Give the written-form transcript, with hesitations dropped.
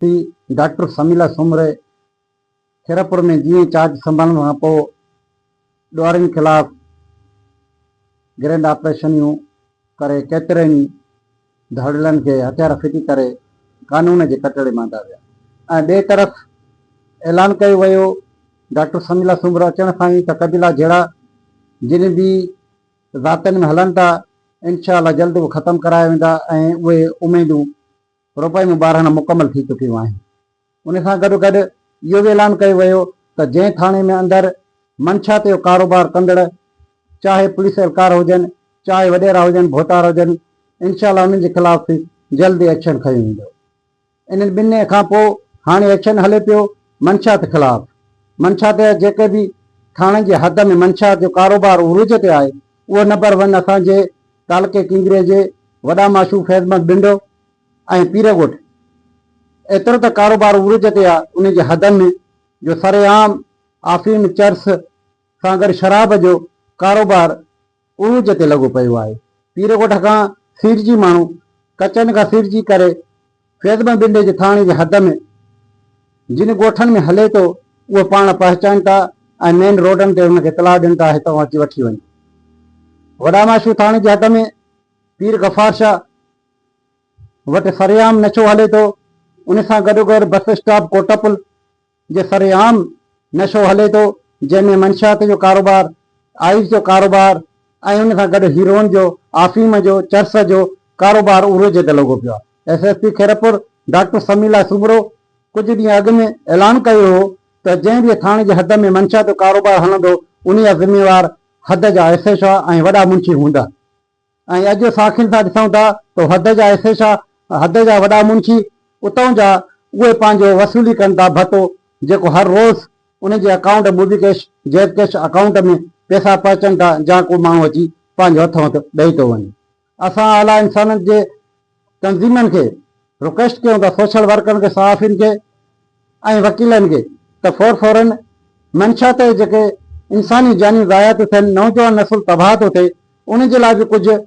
P doctor سميلا سومري خيرپور ۾ جيئن charge سنڀالڻ کان پوء ڏوهارين خلاف گرينڊ آپريشنيون ڪري ڪيترن ئي ڌاڙيلن کي هٿيار ڦٽي ڪري قانون جي ڪٽهڙي ۾ آندا ويا ۽ ٻئي طرف اعلان ڪيو ويو ڊاڪٽر سميلا سومرو اچڻ سان ئي ته قبيلا جهيڙا جن به ذاتين ۾ هلن ٿا انشاء الله جلد اهي ختم ڪرايا ويندا ۽ اهي اميدون روپئي ۾ 12 مڪمل ٿي چڪيون آهن. ان سان گڏوگڏ اهو به اعلان ڪيو ويو ته جنهن ٿاڻي ۾ اندر منشيات جو ڪاروبار ڪندڙ چاهي پوليس اهلڪار هجن چاهي وڏيرا هجن ڀوتار هجن انشاء الله انهن جي خلاف به جلد ئي ايڪشن کنيو ويندو. انهن ٻنهي کان پوء هاڻي ايڪشن هلي پيو منشيات خلاف. منشيات جا جيڪي به ٿاڻن جي حد ۾ منشيات جو ڪاروبار عروج تي آهي اهو نمبر ون اسان جي تعلقي ڪنگري جي وڏا ماشو فيض محمد ٻنڊو ۽ پيرڳوٺ ايترو ته ڪاروبار عروج تي آ انهي جي حدن ۾ جو سرعام آفيم چرس سان گڏ شراب جو ڪاروبار عروج تي لڳو پيو آهي. پيرڳوٺ کان سيڙجي ماڻهو ڪچن کان سيڙجي ڪري فيض محمد ٻنڊي جي ٿاڻي جي حد ۾ جن ڳوٺن ۾ هلي ٿو اهو پاڻ پهچائين ٿا ۽ مين روڊن تي ان کي اطلاع ڏين ٿا هتان اچي وٺي وڃو. وڏا ماشو ٿاڻي جي حد ۾ پير غفار شاهه وٽ سرعام نشو هلي ٿو، ان سان گڏوگڏ بس اسٽاپ ڪوٽپل جي سرعام نشو هلي ٿو، جنهن ۾ منشيات جو ڪاروبار، آئس جو ڪاروبار ۽ ان سان گڏ هيروئن جو، آفيم جو، چرس جو ڪاروبار عروج تي لڳو پيو آهي. S S P Khairpur doctor Samila Soomro ڪجهه ڏينهن اڳ ۾ اعلان ڪيو هو ته جنهن به ٿاڻي جي حد ۾ منشيات جو ڪاروبار هلندو انهي جا ذميوار حد جا ايس ايڇ او ۽ وڏا منشي هوندا. ۽ اڄ ساکين سان ڏسون ٿا ته حد جا ايس ايڇ آ، حد جا وڏا منشي اتئون جا اهي پنهنجو وصولي ڪن ٿا ڀتو جيڪو هر روز انهن جي account Mobi cash, Jazz cash account ۾ پئسا پهچن ٿا جا ڪو ماڻهو اچي پنهنجو هٿ هٿ ڏئي ٿو وڃي. اسان اعليٰ انسانن جي تنظيمن کي رڪويسٽ ڪيون ٿا سوشل ورڪرن کي صحافين کي ۽ وڪيلن کي ته فور فورن منشا تي جيڪي انساني جانيون ضايع ٿيون ٿين نوجوان نسل تباهه ٿو ٿئي ان جي لاء به ڪجهه.